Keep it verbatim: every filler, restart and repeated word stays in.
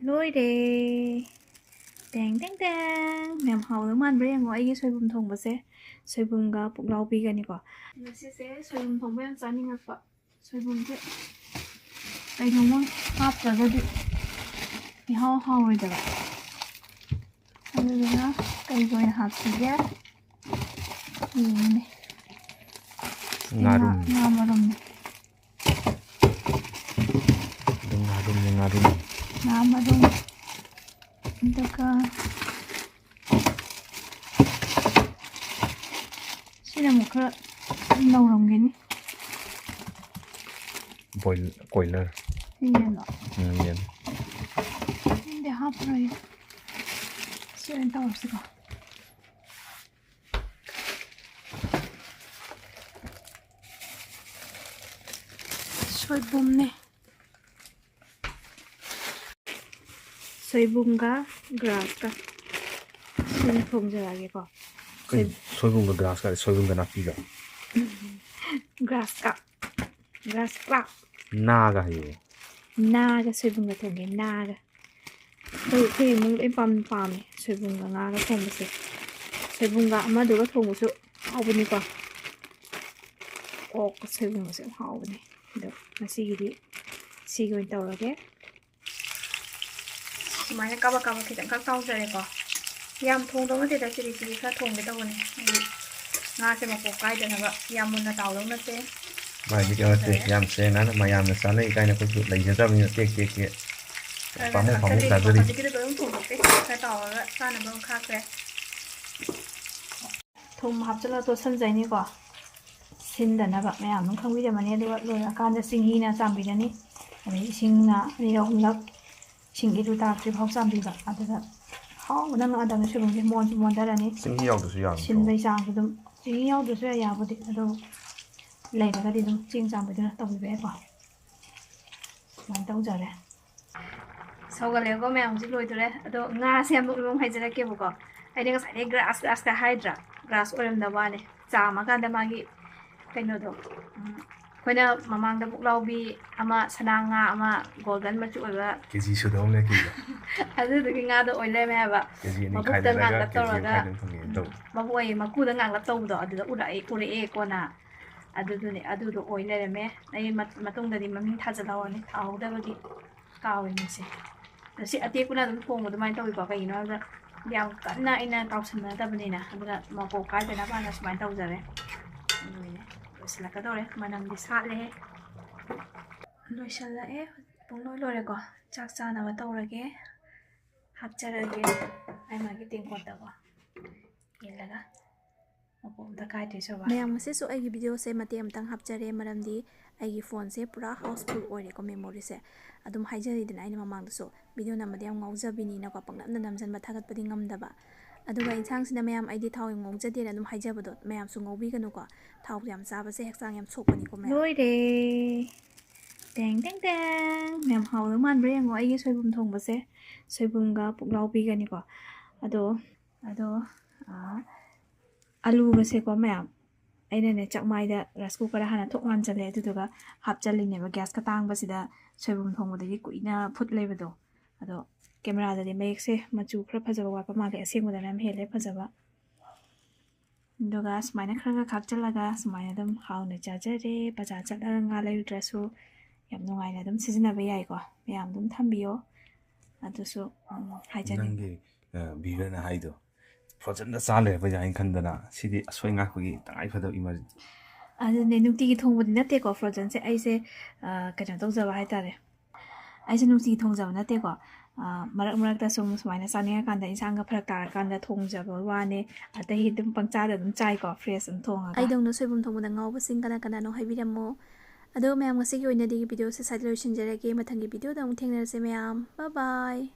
ꯂꯣꯏꯔꯦ꯫ ꯇꯦꯡ ꯇꯦꯡ ꯇꯦꯡ꯫ ꯃꯌꯥꯝ ꯍꯥꯎꯗꯧ ꯃꯥꯟꯕ꯭ꯔꯥ ꯌꯦꯡꯉꯣ ꯑꯩꯒꯤ ꯁꯣꯏꯕꯨꯝ ꯊꯣꯡꯕꯁꯦ꯫ ꯁꯣꯏꯕꯨꯝꯒ ꯄꯨꯛꯂꯥꯎꯕꯤꯒꯅꯤꯀꯣ꯫ ꯉꯁꯤꯁꯦ ꯁꯣꯏꯕꯨꯝ ꯊꯣꯡꯕ ꯌꯥꯝ ꯆꯥꯅꯤꯡꯉꯛꯄ꯫ ꯁꯣꯏꯕꯨꯝꯁꯦ ꯀꯩꯅꯣꯝꯃ ꯍꯥꯞꯇ꯭ꯔꯒꯗꯤ ꯏꯍꯥꯎ ꯍꯥꯎꯔꯣꯏꯗꯕ꯫ ꯑꯗꯨꯗꯨꯅ ꯀꯩꯒꯤ ꯑꯣꯏꯅ ꯍꯥꯞꯁꯤꯒꯦ? ꯌꯦꯡꯉꯨꯅꯦ꯫ ꯉꯥꯔꯨꯝ꯫ ꯉꯥ, ꯉꯥ ꯃꯔꯨꯝꯅꯦ꯫ ꯑꯗꯨꯝ ꯉꯥꯔꯨꯝꯅꯦ, ꯉꯥꯔꯨꯝ꯫ ꯉꯥ ꯃꯔꯨꯝ꯫ ꯑꯗꯨꯒ ꯁꯤꯅ ꯑꯃꯨꯛ ꯈꯔ ꯅꯧꯔꯝꯒꯅꯤ꯫ ꯕꯣꯏꯜ-, ꯀꯣꯏꯂꯔ꯫ ꯁꯤ ꯌꯦꯟꯂꯣ? ꯎꯝ, ꯌꯦꯟ꯫ ꯌꯦꯟꯗꯤ ꯍꯥꯞꯄꯔꯣꯏ꯫ ꯁꯤ ꯑꯣꯏꯅ ꯇꯧꯔꯁꯤꯀꯣ꯫ ꯁꯣꯏꯕꯨꯝꯅꯦ꯫ ꯁꯣꯏꯕꯨꯝꯒ ꯒ꯭ꯔꯥꯁꯀ ꯁꯤꯅ ꯊꯣꯡꯖꯔꯛꯑꯒꯦꯀꯣ꯫ ꯀꯩ ꯁꯣꯏ- ꯁꯣꯏꯕꯨꯝꯒ ꯒ꯭ꯔꯥꯁꯀ, ꯁꯣꯏꯕꯨꯝꯒ ꯅꯥꯄꯤꯒ? ꯒ꯭ꯔꯥꯁꯀ꯫ Grass carp. ꯅꯥꯒ ꯍꯥꯏꯌꯦ꯫ ꯅꯥꯒ ꯁꯣꯏꯕꯨꯝꯒ ꯊꯣꯡꯉꯦ, ꯅꯥꯒ꯫ ꯑꯩꯈꯣꯏ, ꯑꯩꯈꯣꯏ ꯏꯃꯨꯡ ꯂꯣꯏ ꯄꯥꯝ-, ꯄꯥꯝꯃꯦ ꯁꯣꯏꯕꯨꯝꯒ ꯉꯥꯒ ꯊꯣꯡꯕꯁꯦ꯫ ꯁꯣꯏꯕꯨꯝꯒ ꯑꯃꯗꯨꯒ ꯊꯣꯡꯕꯁꯨ ꯍꯥꯎꯕꯅꯤꯀꯣ꯫ ꯑꯣꯛꯀ ꯁꯣꯏꯕꯨꯝꯒꯁꯨ ꯌꯥꯝ ꯍꯥꯎꯕꯅꯦ꯫ ꯑꯗꯣ ꯉꯁꯤꯒꯤꯗꯤ ꯁꯤꯒꯤ ꯑꯣꯏꯅ ꯇꯧꯔꯒꯦ꯫ ꯁꯨꯃꯥꯏꯅ ꯀꯥꯕꯛ ꯀꯥꯕꯛ ꯈꯤꯇꯪꯈꯛ ꯇꯥꯎꯖꯔꯦꯀꯣ꯫ ꯌꯥꯝ ꯊꯣꯡꯗꯧ ꯅꯠꯇꯦꯗ, ꯆꯤꯂꯤ ꯆꯤꯂꯤ ꯈꯔ ꯊꯣꯡꯒꯦ ꯇꯧꯕꯅꯦ꯫ ꯍꯥꯏꯗꯤ ꯉꯥꯁꯦ ꯃꯄꯣꯛ ꯀꯥꯏꯗꯅꯕ ꯌꯥꯝ ꯃꯨꯟꯅ ꯇꯥꯎꯗꯧ ꯅꯠꯇꯦ꯫ ꯃꯥꯏꯗꯤ ꯀꯩꯅꯣ ꯅꯠꯇꯦ, ꯌꯥꯝ ꯁꯦꯡꯅ ꯃꯌꯥꯝꯅ ꯆꯥꯅꯩ ꯀꯥꯏꯅ ꯑꯩꯈꯣꯏꯁꯨ ꯂꯩꯖꯗꯕꯅꯤꯅ ꯇꯦꯛ ꯇꯦꯛ ꯇꯦꯛ ꯈꯔ ꯄꯥꯝꯃꯨ ꯄꯥꯝꯃꯨ ꯈꯖꯤꯛ ꯆꯥꯖꯔꯤ꯫ ꯈꯖꯤꯛꯀꯤꯗꯨ ꯑꯗꯨꯝ ꯊꯣꯡꯗꯣꯛꯀꯦ꯫ ꯈꯔ ꯇꯥꯎꯔꯒ ꯆꯥꯅꯕ ꯑꯃ ꯈꯥꯛꯈ꯭ꯔꯦ꯫ ꯊꯨꯝ ꯍꯥꯞꯆꯤꯜꯂꯒ ꯇꯣꯠꯁꯟꯖꯩꯅꯤꯀꯣ꯫ ꯁꯤꯟꯗꯅꯕ ꯃꯌꯥꯝ ꯑꯗꯨꯝ ꯈꯪꯕꯤꯔꯝꯃꯅꯤ꯫ ꯑꯗꯨꯒ ꯂꯣꯏꯔꯀꯥꯟꯗ ꯆꯦꯡꯍꯤꯅ ꯆꯥꯝꯕꯤꯔꯅꯤ꯫ ꯑꯗꯩ ꯏꯁꯤꯡꯅ ꯑꯅꯤꯔꯛ ꯑꯍꯨꯝꯂꯛ ꯏꯁꯤꯡ ꯏꯔꯨ ꯇꯥꯔꯛꯇ꯭ꯔꯤ ꯐꯥꯎ ꯆꯥꯝꯕꯤꯕ꯫ ꯑꯗꯨꯗ ꯍꯥꯎꯕꯅ ꯉꯥꯗꯕꯅꯤ ꯁꯣꯏꯕꯨꯝꯁꯦ꯫ ꯃꯣꯟꯁꯨ ꯃꯣꯟꯊꯔꯅꯤ꯫ ꯆꯦꯡꯍꯤ ꯌꯥꯎꯗ꯭ꯔꯁꯨ ꯌꯥꯕ ꯅꯠꯇ꯭ꯔꯣ? ꯁꯤꯟꯕꯩ ꯆꯥꯡꯁꯨ ꯑꯗꯨꯝ, ꯆꯦꯡꯍꯤ ꯌꯥꯎꯗ꯭ꯔꯁꯨ ꯌꯥꯏ, ꯌꯥꯕꯨꯗꯤ꯫ ꯑꯗꯣ ꯂꯩꯔꯒꯗꯤ ꯑꯗꯨꯝ ꯆꯦꯡ ꯆꯥꯝꯕꯗꯨꯅ ꯇꯧꯕꯤꯕ ꯌꯥꯏꯀꯣ꯫ ꯁꯨꯃꯥꯏꯅ ꯇꯧꯖꯔꯦ꯫ ꯁꯧꯒꯠꯂꯦꯀꯣ ꯃꯌꯥꯝꯁꯤ ꯂꯣꯏꯗꯣꯔꯦ꯫ ꯑꯗꯣ ꯉꯥꯁꯦ ꯌꯥꯝ ꯅꯣꯛꯅꯤꯡꯕ ꯑꯃ ꯍꯥꯏꯖꯔꯛꯀꯦꯕꯀꯣ꯫ ꯑꯩꯅ ꯉꯁꯥꯏꯗꯩ ꯒ꯭ꯔꯥꯁ, ꯒ꯭ꯔꯥꯁꯀ ꯍꯥꯏꯗ꯭ꯔꯥ? ꯒ꯭ꯔꯥꯁ ꯑꯣꯏꯔꯝꯗꯕ ꯋꯥꯅꯦ꯫ ꯆꯥꯝꯃꯀꯥꯟꯗ ꯃꯥꯒꯤ ꯀꯩꯅꯣꯗꯣ, ꯎꯝ, ꯑꯩꯈꯣꯏꯅ ꯃꯃꯥꯡꯗ ꯄꯨꯛꯂꯥꯎꯕꯤ ꯑꯃ, ꯁꯅꯥ ꯉꯥ ꯑꯃ, ꯒꯣꯜꯗꯟ ꯃꯆꯨ ꯑꯣꯏꯕ, ꯀꯦꯖꯤ ꯁꯨꯗꯧꯅꯦ ꯀꯦꯖꯤ꯫ ꯑꯗꯨꯗꯨꯒꯤ ꯉꯥꯗꯣ ꯑꯣꯏ ꯂꯩꯔꯝꯃꯦ ꯍꯥꯏꯕ꯫ ꯀꯦꯖꯤ ꯑꯅꯤ ꯃꯕꯨꯛꯇ ꯈꯥꯏꯗꯠꯂꯒ ꯉꯥꯡꯂꯞ ꯀꯦꯖꯤ ꯑꯃ ꯇꯧꯔꯒ꯫ ꯈꯥꯏꯗꯅ ꯐꯪꯉꯦꯅ ꯇꯧꯕ꯫ ꯃꯕꯨꯛ ꯑꯣꯏ ꯃꯀꯨꯗ ꯉꯥꯡꯂꯞ ꯇꯧꯕꯗꯣ ꯑꯗꯨꯗ ꯎꯔꯛꯑꯦ, ꯎꯔꯛꯑꯦ ꯀꯣꯟꯅ꯫ ꯑꯗꯨꯗꯨꯅꯦ, ꯑꯗꯨꯗꯣ ꯑꯣꯏ ꯂꯩꯔꯝꯃꯦ꯫ ꯑꯩ ꯃꯠ-, ꯃꯇꯨꯡꯗꯗꯤ ꯃꯃꯤꯡ ꯊꯥꯖꯜꯍꯧꯔꯅꯤ, ꯊꯥꯍꯧꯗꯕꯒꯤ ꯀꯥꯎꯔꯤꯅꯤꯁꯦ꯫ ꯑꯗꯣ ꯁꯤ ꯑꯇꯦꯛꯄꯅ ꯑꯗꯨꯝ ꯊꯣꯡꯕ ꯑꯗꯨꯃꯥꯏꯅ ꯇꯧꯋꯤꯀꯣ꯫ ꯀꯩꯒꯤꯅꯣ ꯍꯥꯏꯕꯗ ꯌꯥꯝ ꯀꯟꯅ ꯑꯩꯅ ꯇꯥꯎꯁꯟꯅꯗꯕꯅꯤꯅ, ꯑꯗꯨꯅ ꯃꯄꯣꯛ ꯀꯥꯏꯗꯅꯕꯅ ꯁꯨꯃꯥꯏꯅ ꯇꯧꯖꯔꯦ꯫ ꯑꯗꯨꯒꯤꯅꯦ꯫ ꯂꯣꯏꯁꯤꯜꯂꯛꯀꯗꯧꯔꯦ꯫ ꯃꯅꯝꯗꯤ ꯁꯥꯠꯂꯦ꯫ ꯂꯣꯏꯁꯤꯜꯂꯛꯑꯦ꯫ ꯄꯨꯡꯂꯣꯏ ꯂꯣꯏꯔꯦꯀꯣ꯫ ꯆꯥꯛ ꯆꯥꯅꯕ ꯇꯧꯔꯒꯦ꯫ ꯍꯥꯞꯆꯔꯒꯦ꯫ ꯃꯥꯏ ꯃꯥꯒꯤ ꯇꯦꯡꯀꯣꯠꯇꯀꯣ꯫ ꯏꯜꯂꯒ ꯃꯄꯣꯝꯗ ꯀꯥꯏꯗꯣꯏ ꯁꯔꯨꯛ꯫ ꯃꯌꯥꯝ, ꯉꯁꯤꯁꯨ ꯑꯩꯒꯤ ꯚꯤꯗꯤꯑꯣꯁꯦ ꯃꯇꯦꯛ ꯑꯃꯇꯪ ꯍꯥꯞꯆꯔꯦ, ꯃꯔꯝꯗꯤ ꯑꯩꯒꯤ ꯐꯣꯟꯁꯦ ꯄꯨꯔꯥ ꯍꯥꯎꯁꯐꯨꯜ ꯑꯣꯏꯔꯦꯀꯣ, ꯃꯦꯃꯣꯔꯤꯁꯦ꯫ ꯑꯗꯨꯝ ꯍꯥꯏꯖꯔꯤꯗꯅ ꯑꯩꯅ ꯃꯃꯥꯡꯗꯁꯨ, ꯚꯤꯗꯤꯑꯣ ꯅꯝꯕꯗ ꯌꯥꯝ ꯉꯥꯎꯖꯕꯤꯅꯤꯅꯀꯣ, ꯄꯪꯅꯝꯅ ꯅꯝꯖꯟꯕ, ꯊꯥꯒꯠꯄꯗꯤ ꯉꯝꯗꯕ꯫ ꯑꯗꯨꯒ ꯏꯟꯁꯥꯡꯁꯤꯅ, ꯃꯌꯥꯝ, ꯑꯩꯗꯤ ꯊꯥꯎ ꯌꯥꯝ ꯉꯧꯖꯗꯦꯅ ꯑꯗꯨꯝ ꯍꯥꯏꯖꯕꯗꯣ ꯃꯌꯥꯝꯁꯨ ꯉꯧꯕꯤꯒꯅꯨꯀꯣ꯫ ꯊꯥꯎ ꯌꯥꯝ ꯆꯥꯕꯁꯦ ꯍꯛꯆꯥꯡ ꯌꯥꯝ ꯁꯣꯛꯄꯅꯤꯀꯣ ꯃꯌꯥꯝ꯫ ꯂꯣꯏꯔꯦ꯫ ꯇꯦꯡ ꯇꯦꯡ ꯇꯦꯡ꯫ ꯃꯌꯥꯝ, ꯍꯥꯎꯗꯧ ꯃꯥꯟꯕ꯭ꯔꯥ ꯌꯦꯡꯉꯣ ꯑꯩꯒꯤ ꯁꯣꯏꯕꯨꯝ ꯊꯣꯡꯕꯁꯦ꯫ ꯁꯣꯏꯕꯨꯝꯒ ꯄꯨꯛꯂꯥꯎꯕꯤꯒꯅꯤꯀꯣ꯫ ꯑꯗꯣ, ꯑꯗꯣ, ꯑꯥ, ꯑꯂꯨꯒꯁꯦꯀꯣ ꯃꯌꯥꯝ, ꯑꯩꯅꯅꯦ ꯆꯥꯛꯃꯥꯏꯗ ꯔꯥꯏꯁ ꯀꯨꯀꯔꯗ ꯍꯥꯟꯅ ꯊꯣꯛ ꯍꯥꯟꯖꯜꯂꯦ, ꯑꯗꯨꯗꯨꯒ ꯍꯥꯞꯆꯜꯂꯤꯅꯦꯕ꯫ ꯒ꯭ꯌꯥꯁꯀ ꯇꯥꯡꯕꯁꯤꯗ ꯁꯣꯏꯕꯨꯝ ꯊꯣꯡꯕꯗꯒꯤ ꯀꯨꯏꯅ ꯐꯨꯠ ꯂꯩꯕꯗꯣ꯫ ꯑꯗꯣ ꯀꯦꯃꯦꯔꯥꯗꯗꯤ ꯃꯌꯦꯛꯁꯦ ꯃꯆꯨ ꯈꯔ ꯐꯖꯕ ꯋꯥꯠꯄ ꯃꯥꯜꯂꯦ, ꯑꯁꯦꯡꯕꯗꯅ ꯌꯥꯝ ꯍꯦꯜꯂꯦ ꯐꯖꯕ꯫ ꯑꯗꯨꯒ ꯁꯨꯃꯥꯏꯅ ꯈꯔ ꯈꯔ ꯈꯥꯛꯆꯜꯂꯒ ꯁꯨꯃꯥꯏꯅ ꯑꯗꯨꯝ ꯍꯥꯎꯅ ꯆꯥꯖꯔꯦ꯫ ꯕꯖꯥꯔ ꯆꯠꯂꯒ ꯉꯥ ꯂꯩꯔꯨꯗ꯭ꯔꯁꯨ ꯌꯥꯝ ꯅꯨꯡꯉꯥꯏꯅ ꯑꯗꯨꯝ ꯁꯤꯖꯤꯟꯅꯕ ꯌꯥꯏꯀꯣ꯫ ꯃꯌꯥꯝ ꯑꯗꯨꯝ ꯊꯝꯕꯤꯌꯣ꯫ ꯑꯗꯨꯁꯨ, ꯎꯝ, ꯍꯥꯏꯖꯅꯤꯡꯉꯤ꯫ ꯅꯪꯒꯤ ꯚꯤꯌꯨꯅ ꯍꯥꯏꯗꯣ ꯐ꯭ꯔꯣꯖꯟꯗ ꯆꯥ ꯂꯩꯔꯕ ꯌꯥꯏꯅ ꯈꯟꯗꯅ, ꯁꯤꯗꯤ ꯑꯁꯣꯏ ꯉꯥꯛꯄꯒꯤ ꯇꯉꯥꯏ ꯐꯗꯕ ꯏꯃꯔꯖꯦꯟꯁꯤ꯫ ꯑꯗꯨꯅꯦ, ꯅꯨꯡꯇꯤꯒꯤ ꯊꯣꯡꯕꯗꯤ ꯅꯠꯇꯦꯀꯣ ꯐ꯭ꯔꯣꯖꯟꯁꯦ꯫ ꯑꯩꯁꯦ, ꯑ, ꯀꯩꯅꯣ ꯇꯧꯖꯕ ꯍꯥꯏꯇꯥꯔꯦ꯫ ꯑꯩꯁꯦ ꯅꯨꯡꯇꯤꯒꯤ ꯊꯣꯡꯖꯕ ꯅꯠꯇꯦꯀꯣ꯫ ꯑ, ꯃꯔꯛ ꯃꯔꯛꯇ ꯁꯨꯝ ꯁꯨꯃꯥꯏꯅ ꯆꯥꯅꯤꯡꯉꯀꯥꯟꯗ, ꯏꯟꯁꯥꯡꯒ ꯐꯔꯛ ꯇꯥꯔꯀꯥꯟꯗ ꯊꯣꯡꯖꯕ ꯋꯥꯅꯦ꯫ ꯑꯇꯩ ꯑꯗꯨꯝ ꯄꯪꯆꯥꯗ ꯑꯗꯨꯝ ꯆꯥꯏꯀꯣ, ꯐ꯭ꯔꯦꯁ ꯑꯗꯨꯝ ꯊꯣꯡꯉꯒ꯫ ꯑꯩꯗꯧꯅ ꯁꯣꯏꯕꯨꯝ ꯊꯣꯡꯕꯗ ꯉꯥꯎꯕꯁꯤꯡ ꯀꯅꯥ ꯀꯅꯥꯅꯣ ꯍꯥꯏꯕꯤꯔꯝꯃꯣ꯫ ꯑꯗꯣ ꯃꯌꯥꯝ, ꯉꯁꯤꯒꯤ ꯑꯣꯏꯅꯗꯤ ꯚꯤꯗꯤꯑꯣꯁꯦ ꯁ꯭ꯋꯥꯏꯗ ꯂꯣꯏꯁꯤꯟꯖꯔꯒꯦ꯫ ꯃꯊꯪꯒꯤ ꯚꯤꯗꯤꯑꯣꯗ ꯑꯃꯨꯛ ꯊꯦꯡꯅꯔꯁꯦ ꯃꯌꯥꯝ꯫ Bye bye꯫